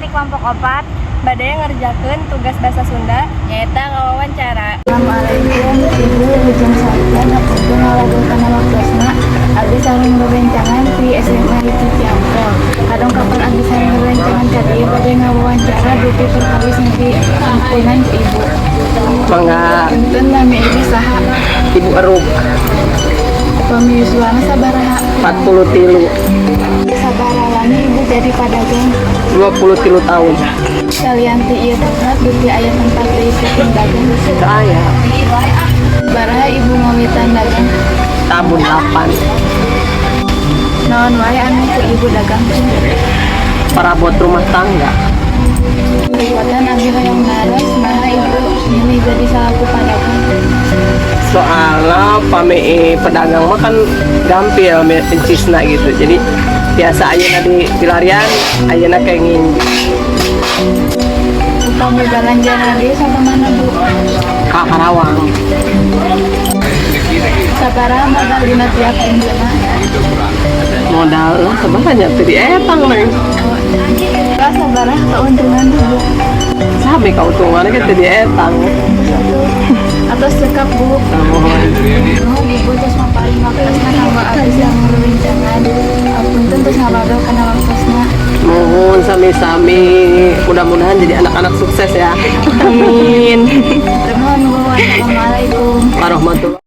ti kelompok 4 bade ngerjakeun tugas bahasa Sunda, nyaeta ngawawancara. Assalamualaikum, Ibu. Wilujeng sonten, hapunten ngawagel kana waktosna. Abdi sareng rerencangan ti SMA Hiji Ciampel. Kadongkapan abdi sareng rerencangan ka dieu bade ngawawancara dupi perkawis nu diampunan ku Ibu. Mangga. Punten, nami Ibu saha? Ibu Eruk. Upami yuswana sabaraha? 43. Sabaraha lami Ibu jadi padagang? 23 tahun. Salian ti ieu tempat, dupi aya tempat deui pikeun dagang? Saya. Baraha Ibu ngawitan dagang? Tahun 8. Naon wae anu ku Ibu dagang? Perabot rumah tangga. Kawitan abdi hoyong naros, naha Ibu milih jadi salaku padagang? Soalnya pami pedagang mah kan gampil encisna gitu, jadi biasa ayeuna di pilarian, ayeuna kenging. Upami balanja di sakumaha, Bu? Ka Karawang. Sabaraha modal dina tiap dintenna? Modal lah sebenarnya teu dietang, Neng. Lah, sabaraha keuntungan, Bu? Sami keuntungannya kan teu dietang. Atos cekap, Bu. Muhun. Nuhun, Ibu, tos maparin waktosna kanggo abdi sareng rerencangan. Punten tos ngawagel kana waktosna. Muhun, sami-sami. Mudah-mudahan jadi anak-anak sukses ya. Amin. Nuhun, Bu. Wassalamualaikum. Warahmatullahi.